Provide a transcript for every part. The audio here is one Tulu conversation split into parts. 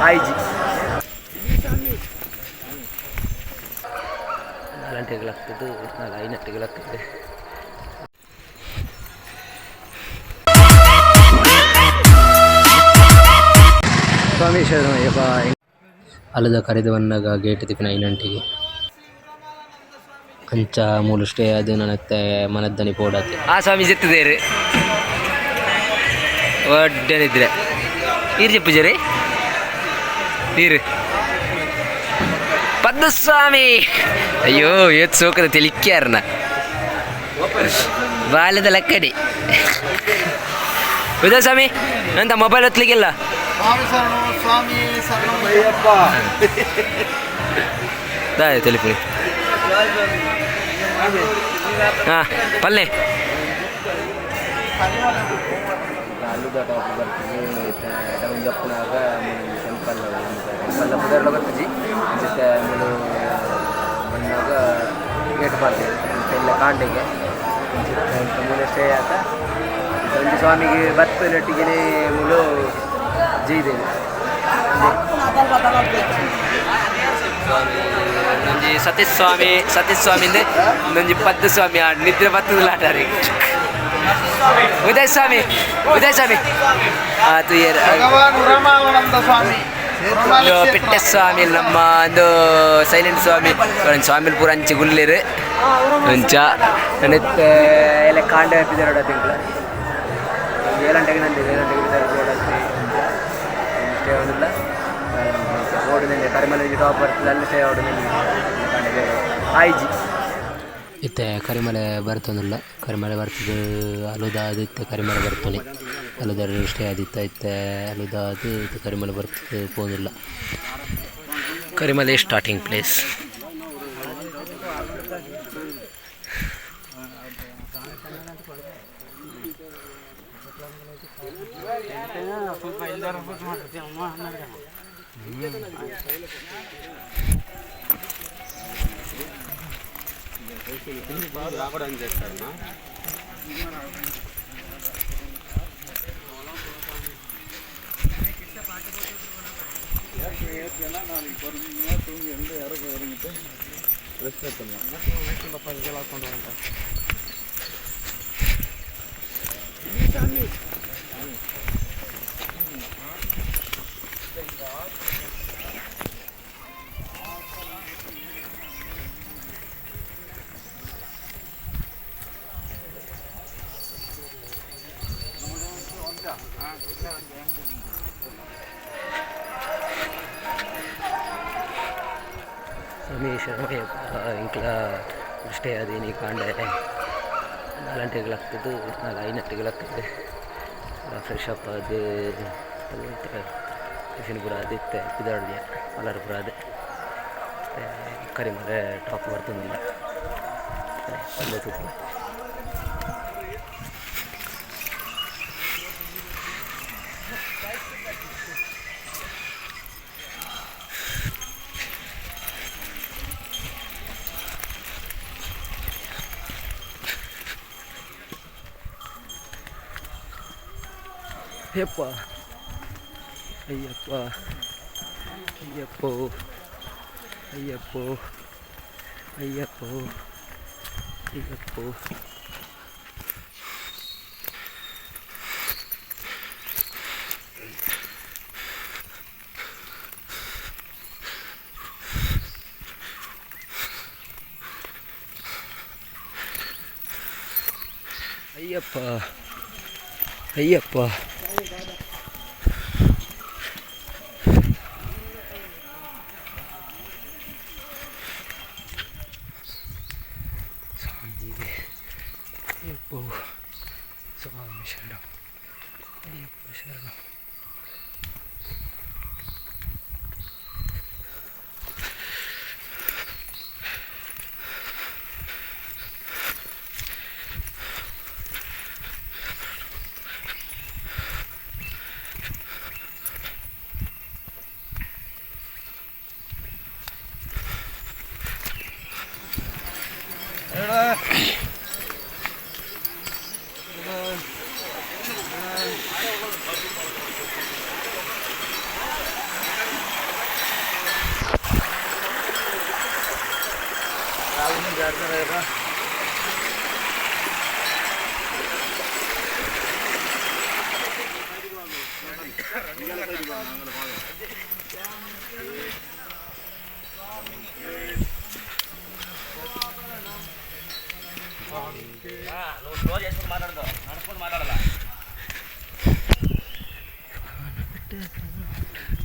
ಆಯ್ಜಿ ನಾಲ್ಂಟೆಗೆ ಲಕ್ಕದು ನಾಲ್ ಐನಟ್ಟಿಗೆ ಲಕ್ಕದು. ಸ್ವಾಮಿ ಶರಣಯ್ಯಪ್ಪ. ಅಲ್ಲದ ಕರಿದ ಬನ್ನಗ ಗೇಟ್ ತಿಕ್ಕುನ ಐನಂಟಿಗೆ ಅಂಚ ಮೂಲು ಸ್ಟೇ ಆದ್ ನನತ್ತೆ ಮನದ್ದನಿ ಪೋಡಾತೆ. ಆ ಸ್ವಾಮಿ ಜೆತ್ತದೇರು ಒಡ್ಡನಿದ್ರೆ ಈರ್ ಜೆಪ್ಪುಜರಿ ನೀರು ಪದ್ಮಸ್ವಾಮಿ. ಅಯ್ಯೋ, ಏತ್ ಸೋಕದ ತಿಳಿಕ್ಯಾರನ ಬಾಲ್ಯದ ಲಕ್ಕಡಿ. ಹೌದಾ ಸ್ವಾಮಿ? ನಂತ ಮೊಬೈಲ್ ಹೊತ್ಲಿಕ್ಕಿಲ್ಲ. ಸ್ವಾಮಿ ಶರಣು, ಸ್ವಾಮಿ ಶರಣು ಅಯ್ಯಪ್ಪ. ದಾಯ ಟೆಲಿಫೋನ್. ಹಾಂ, ಪಲ್ಲೆ ಅಲ್ಲುದ ಟಾಪ್ ಬರ್ತದೆ. ಡೌನ್ ಜಪ್ಪುನಾಗ ಟೆಂಪಲ್, ಟೆಂಪಲ್ ಪುದರ್ಲ ಗೊತ್ತುಜಿ. ಜೊತೆ ಮೂಲು ಬನ್ನಾಗ ಗೇಟ್ ಬರ್ತದೆ ಎಲ್ಲ ಕಾಂಡೆಗೆ. ಮೂಲೆ ಸ್ಟೇ ಆತ. ಒಂಜಿ ಸ್ವಾಮಿಗೆ ಬತ್ತನೊಟ್ಟಿಗೆ ಮೂಲು ಜೈದೇವಿ ಸ್ವಾಮಿ, ಒಂಜಿ ಸತೀಶ್ ಸ್ವಾಮಿ, ಸತೀಶ್ ಸ್ವಾಮಿ ಒಂಜಿ ಪದ್ದು ಸ್ವಾಮಿ. ಆ ನಿದ್ರೆ ಬತ್ತದಲಾಟಾರಿ. ಉದಯ ಸ್ವಾಮಿ, ಉದಯ ಸ್ವಾಮಿ ತುಯ್ಯರ್. ಭಗವಾನ್ ರಮಾನಂದ ಸ್ವಾಮಿ. ಒಂದು ಪಿಟ್ಟೆ ಸ್ವಾಮಿ, ನಮ್ಮ ಒಂದು ಸೈಲೆಂಟ್ ಸ್ವಾಮಿ. ಒಂಜಿ ಸ್ವಾಮಿಲ್ ಪೂರ ಅಂಚೆ ಗುಲ್ಲೇರು ಅಂಚ. ನೆತ್ತೆ ಎಲ್ಲ ಕಾಂಡ ಪಿದರೋಡ ತಿಂಗಳ ಏಳಂಟೆಗೆ ನಂದಿ ಏಳಂಟೆಗೆ ಪಿದರೋಡ. ಸ್ಟೇ ಒಂದಿಲ್ಲ ಓಡಿನಲ್ಲಿ ಕರಿಮಲೆ ಟಾಪ್ ಬರ್ತದೆ, ಅಲ್ಲಿ ಸ್ಟೇ ಓಡಿನಲ್ಲಿ ಆಯ್ಜಿ. ಇತ್ತೆ ಕರಿಮಲೆ ಬರ್ತೊಂದುಲ್ಲ. ಕರಿಮಲೆ ಬರ್ತದೆ ಅಲುದಾದ್ ಇತ್ತೆ ಕರಿಮಲೆ ಬರ್ತೊನೆ. ಅಲುದಾಡ್ ಸ್ಟೇ ಆದಿತ್ತ. ಇತ್ತೆ ಅಲುದಾದ್ ಇತ್ತೆ ಕರಿಮಲೆ ಬರ್ತದೆ ಪೋಂದುಲ್ಲ. Karimala starting place. ಸ್ವಾಮಿ ಶರಣಯ್ಯಪ್ಪ. ಇಂಕ್ಲ ಸ್ಟೇ ಆದೀನಿ ಕಾಂಡೆ ನಾಲ್ಂಟೆಗೆ ಲಕ್ಕದು ನಾಲ್ ಐನಟ್ಟಿಗೆ ಲಕ್ಕದು. ಫ್ರೆಶ್ ಅಪ್ ಅದು ಟಿಫಿನ್ ಪೂರ ಅದು ಇತ್ತೆ ಪಿದಾಡ್ಲಿಯ ಮಲರ್ ಪೂರ ಅದು ಕರಿಮಲೆ ಟಾಪ್ ಬರ್ತೊಂದಿಲ್ಲ ಪಲ್ಲೆ ತೂಪುಲ. ಅಯ್ಯಪ್ಪ ಅಯ್ಯಪ್ಪ ಅಯ್ಯಪ್ಪೋ ಅಯ್ಯಪ್ಪೋ ಅಯ್ಯಪ್ಪೋ ಅಯ್ಯಪ್ಪೋ. ಅಯ್ಯಪ್ಪ ಅಯ್ಯಪ್ಪ. ಸ್ವಾಮಿ ಅಯ್ಯಪ್ಪ, ಸ್ವಾಮಿ ಶರಣ, ಅಯ್ಯಪ್ಪ ಶರಣ.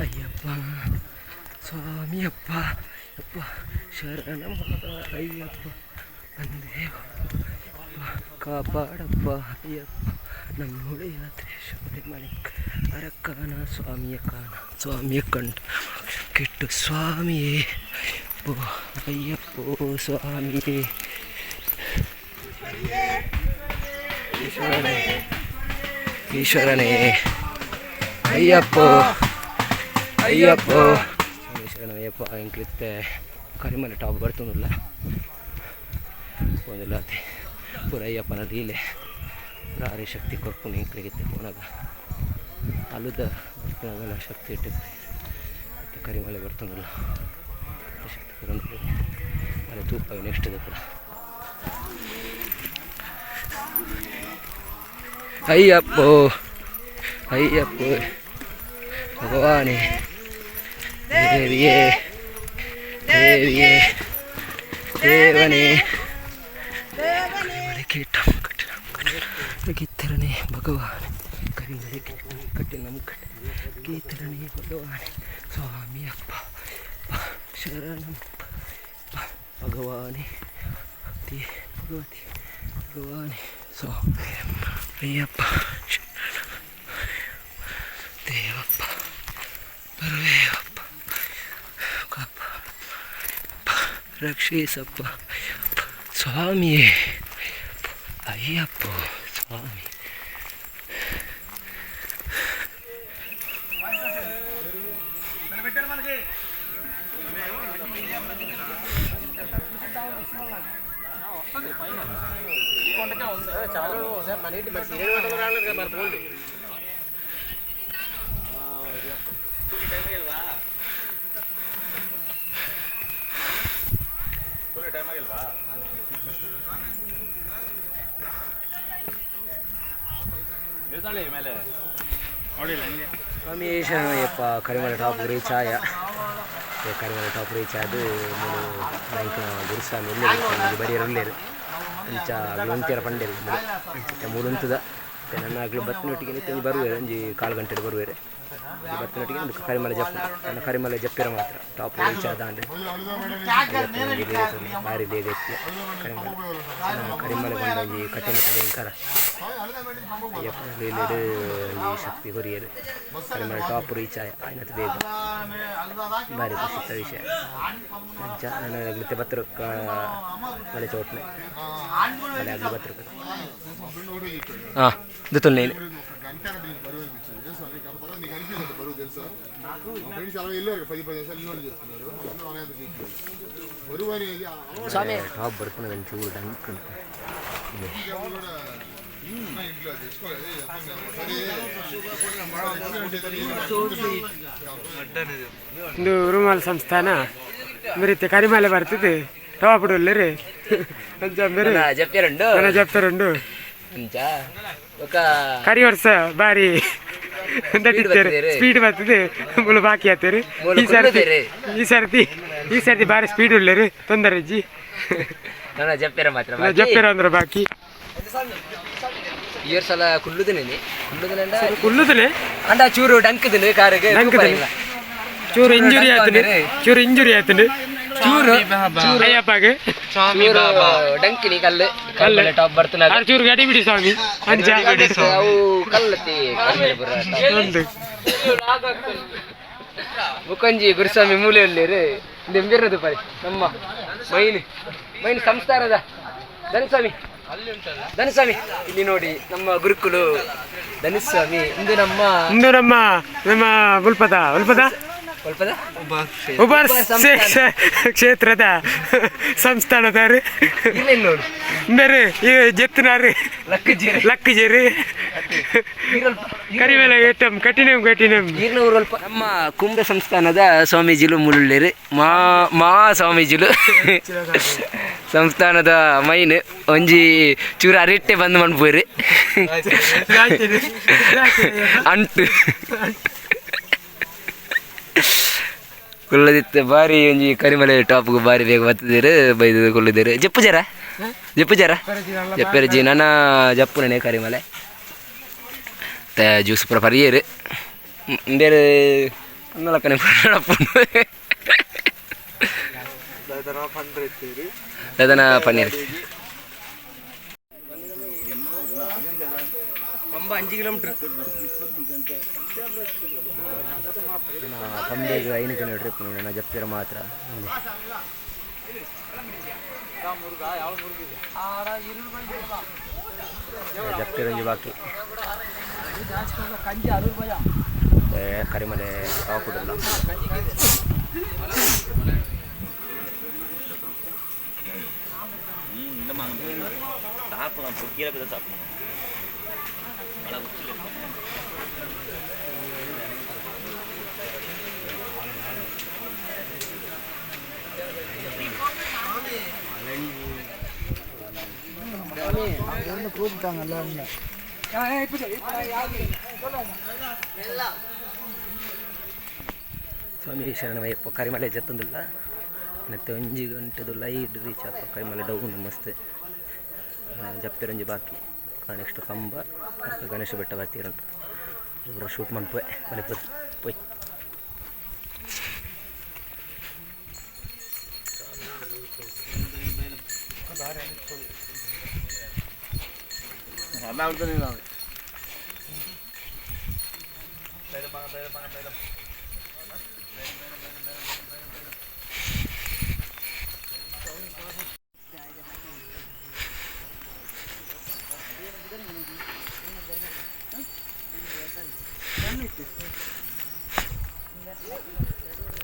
Ayyappa ಸ್ವಾಮಿ ಅಪ್ಪ ಅಪ್ಪ ಶರಣಮ್ಮ ಅಯ್ಯಪ್ಪ ಅಂದೇ ಕಾಪಾಡಪ್ಪ ಅಯ್ಯಪ್ಪ ನಮ್ಮೊಡೆಯ ಶಬರಿಮಲೆ ಅರಕಾನ ಸ್ವಾಮಿಯ ಕಾನ ಸ್ವಾಮಿಯ ಕಂಡು ಕೆಟ್ಟು ಸ್ವಾಮಿಯೇ ಅಯ್ಯಪ್ಪೋ ಸ್ವಾಮಿಯೇ ಈಶ್ವರನೇ ಈಶ್ವರನೇ ಅಯ್ಯಪ್ಪ ಅಯ್ಯಪ್ಪ ಸ್ವಾಮಿ ಶರಣ ಅಯ್ಯಪ್ಪ ಎಂಕ್ಲಿತ್ತೆ ಕರಿಮಲೆ ಟಾಪ್ ಬರ್ತೊಂದುಲ್ಲ ಪೋಂದುಲ್ಲ ಅತೆ ಪೂರ ಅಯ್ಯಪ್ಪನ ಲೀಲೆ ಪೂರ ಆರೆ ಶಕ್ತಿ ಕೊರ್ಪುನು ಎಂಕ್ಲೆಗಿತ್ತೆ ಪೋನಗ ಅಲ್ಲುದ ಬರ್ಪುನಗಲ ಶಕ್ತಿ ಇಟ್ಟು ಇತ್ತೆ ಕರಿಮಲೆ ಬರ್ತೊಂದುಲ್ಲ ಶಕ್ತಿ ಕೊರೊಂದು ಮಲೆ ತೂಪ ನೆಕ್ಸ್ಟ್ ಪೂರ. ಅಯ್ಯಪ್ಪ ಅಯ್ಯಪ್ಪ ಭಗವಾನೇ ದೇವಿಯೇ ದೇವಿಯೇ ದೇವನೇ ಕರಿಮಲೆ ಕೇಟಂ ಕಟ್ಟಿನಂ ಕಟ್ಟಿನ ಭಗವಾನೆ ಕರಿಮಲೆ ಕೇಟಂ ಕಟ್ಟಿನಂ ಕಟ್ಟಿ ಕೀರ್ತನೆ ಭಗವಾನೆ ಸ್ವಾಮಿ ಅಪ್ಪ ಶರಣಂ ಭಗವಾನೆ ಭಗವತಿ ಭಗವಾನೆ ಸ್ವಾಮಿ ಅಯ್ಯಪ್ಪ ದೇವಪ್ಪ ಬರುವೇವಪ್ಪ ಕಾಪ ರಕ್ಷಿಸಪ್ಪ ಸ್ವಾಮಿಯೇ ಅಯ್ಯಪ್ಪ ಸ್ವಾಮಿ. ಸ್ವಾಮಿ ಶರಣಯ್ಯಪ್ಪ. ಕರಿಮಲೆ ಟಾಪ್ ರೀಚ್ ಆಯ. ಕರಿಮಲೆ ಟಾಪ್ ರೀಚ್ ಆದ ಮೂಲು ನಾಯ್ಕ ಗುರುಸ್ವಾಮಿ ಉಲ್ಲೇರು ಬರಿಯರು ಉಲ್ಲೇರು ಅಂಚ ಅಗ್ಲು ಪಂಡೇರು ಅಂಚ ಮೂಲು ಉಂತುದ. ನನ್ನ ಅಗ್ಲು ಬತ್ತಿನೊಟ್ಟಿಗೆ ಒಂಜಿ ಬರುವೆರು, ಒಂಜಿ ಕಾಲು ಗಂಟೆಡ್ ಬರುವೆರು. ಬತ್ತಿನೊಟ್ಟಿಗೆ ಒಂದು ಕರಿಮಲೆ ಜಪ್ಪು, ನನ್ನ ಕರಿಮಲೆ ಜಪ್ಪಿರ ಮಾತ್ರ ಟಾಪ್ ರೀಚ್ ಆದಾಂಡ್ ಭಾರಿ ಬೇಗ ಇತ್ತು ಕರಿಮಲೆ. ಕರಿಮಲೆ ಬಂದ ಒಂಜಿ ಕಠಿಣ ಭಯಂಕರ ಅಯ್ಯಪ್ಪನ ಲೀಲೆಡ್ ಒಂಜಿ ಶಕ್ತಿ ಕೊರಿಯರು. ಕರಿಮಲೆ ಟಾಪ್ ರೀಚ್ ಆಯ ಆಯ್ನತ್ ಬೇಗ, ಭಾರಿ ಖುಷಿತ ವಿಷಯ. ಅಂಚ ನನ್ನ ಅಗ್ಲಿತ್ತೆ ಬತ್ತರು ಮಲೆ ಚೌಟ್ನೆ ಮಲೆ ಅಗ್ಲಿ ಬತ್ತರು. ಹಾಂ ದುತ್ತೊಲ್ನೇನು ಸ್ವಾಮಿ ಟಾಪ್ ಬರ್ಪುನ ಒಂಚೂರು ಡಂಕ್ ಉಂಟು. ಇಂದು ರುಮಾಲ್ ಸಂಸ್ಥಾನ ಮೆರಿತೆ ಕರಿಮಲೆ ಬರ್ತದೆ ಟಾಪ್ ಅಂಚ ಮೇರೆ ಜಪ್ಪಿರುಂಡು ನನ್ನ ಜಪ್ತರುಂಡು. ಅಂಚ ಬೊಕ ಕರಿ ವರ್ಷ ಬಾರಿ ಬರ್ತದೆ. ಸ್ಪೀಡ್ ಬರ್ತದೆ, ಮುಳು ಬಾಕಿ ಆತೇರು. ಮೂಲು ಈ ಸರ್ತಿ ಕುಲ್ಲುದೇರು. ಈ ಸರ್ತಿ ಬಾರಿ ಸ್ಪೀಡ್ ಉಳ್ಳೇರು, ತೊಂದರೆ ಇಜ್ಜಿ. ನನ್ನ ಜಪ್ಪಿರ ಮಾತ್ರ ಬಾಕಿ. ಜಪ್ಪಿರ ಅಂದ್ರೆ ಬಾಕಿ. ಈ ಸಲ ಕುಲ್ಲುದಿನಿ ಕುಲ್ಲುದಿನ. ಕುಲ್ಲುದನೆ. ಅಂಡ ಚೂರು ಡಂಕದಿನ ಕಾರಿಗೆ. ಡಂಕದಿನ. ಚೂರು ಇಂಜುರಿ ಆಯ್ತು, ಚೂರು ಇಂಜುರಿ ಆಯ್ತು. ಚೂರು ಅಯ್ಯಪ್ಪಗೆ ಚೂರು ಡಂಕಿನಿ ಕಲ್ಲು ಕಲ್ಲು ಟಾಪ್ ಬರ್ತನ. ಚೂರು ಗಡಿ ಬಿಡಿ ಸ್ವಾಮಿ ಅಂಚ. ಅವು ಕಲ್ಲತ್ತಿ ಕರಿಮಲೆ ಬುರ. ಒಂದು ಬುಕ್ಕಂಜಿ ಗುರುಸ್ವಾಮಿ ಮೂಲೆ ಉಳ್ಳೇರು ಇಂದೆಂಬಿರದು ಪರಿ ನಮ್ಮ ಮೈನ್ ಮೈನ್ ಸಂಸ್ಥಾನದ ಧನುಸ್ವಾಮಿ. ಧನುಸ್ವಾಮಿ ಇಲ್ಲಿ ನೋಡಿ, ನಮ್ಮ ಗುರುಕುಲು ಧನುಸ್ವಾಮಿ. ಇಂದು ನಮ್ಮ ಇಂದು ನಮ್ಮ ನಮ್ಮ ಉಲ್ಪದ ಉಲ್ಪದ ಒಲ್ಪದ ಉಬಾರ್ ಕ್ಷೇತ್ರದ ಸಂಸ್ಥಾನದಾರು. ಇಲ್ಲ ಇಲ್ಲ ನೋಡು. ಬೇರೆ ಈ ಜೆತ್ತಿನಾರು. ಲಕ್ಕಜೇರಿ. ಲಕ್ಕಜೇರಿ. ಕರಿಮೇಲೆ ಏಟಂ ಕಠಿಣಂ ಕಠಿಣಂ. ಈರ್ನೂರು ನಮ್ಮ ಕುಂಭ ಸಂಸ್ಥಾನದ ಸ್ವಾಮೀಜಿಲು ಮುಳ್ಳುಳ್ಳೇರು ಮಾ ಮಾ ಸ್ವಾಮೀಜಿಲು ಸಂಸ್ಥಾನದ ಮೈನ್ ಒಂಜಿ ಚೂರು ಅರಿಟ್ಟೆ ಬಂದ್ ಮನ್ಪುರಿ ಅಂಟು ಕುಲ್ಲದಿತ್ತೆ ಬಾರಿ ಒಂಜಿ ಕರಿಮಲೆ ಟಾಪ್ಗೆ ಬಾರಿ ಬೇಗ ಬತ್ತಿದ್ದೀರು ಬೈದು ಕುಳ್ಳಿದ್ದೀರು. ಜಪ್ಪು ಜರ ಜಪ್ಪು ಜರ ಜಪ್ಪೆರಜಿ ನನ್ನ ಜಪ್ಪುನೇ ಕರಿಮಲೆ ಜ್ಯೂಸ್ ಪೂರ ಪರಿಯೇರು ಬೇರೆ ಅನ್ನಲಕ್ಕನೆ ಪುಂಡು ದದನ ಪನ್ನೀರ್ 5 ಕಿಲೋಮೀಟರ್. ಪಂಬೆಗೆ 5 ಕಿಲೋಮೀಟರ್ ಇಪ್ಪು ನನ್ನ ಜಪ್ಪಿರ ಮಾತ್ರ. ಜಪ್ಪಿರ ಒಂಜಿ ಬಾಕಿ ಕರಿಮಲೆ ಟಾಪುಡಲ್ಲ. ಸ್ವಾಮಿ ಶರಣಮಯ್ಯಪ್ಪ. ಕರಿಮಲೆ ಜತ್ತೊಂದುಲ್ಲ ಮತ್ತೆ ಒಂಜಿ ಗಂಟೆದುಲ್ಲ ಐದು ರೀಚ್ ಆಪ. ಕರಿಮಲೆ ಡೌನ್ ಮಸ್ತ್ ಜಪ್ಪಿರೊಂಜಿ ಬಾಕಿ. ನೆಕ್ಸ್ಟ್ ಕಂಬ ಗಣೇಶ ಬೆಟ್ಟ ಬರ್ತೀರುಂಟು. ಪೂರ ಶೂಟ್ ಮನ್ಪುವೆ ಮನೆಪು ಪೋಯ್.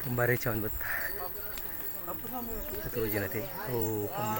ತುಂಬ ರೀಚ್ ಒಂದು ಬತ್ತ ತೋಜಿನತೆ ಓ ಕಂಬ.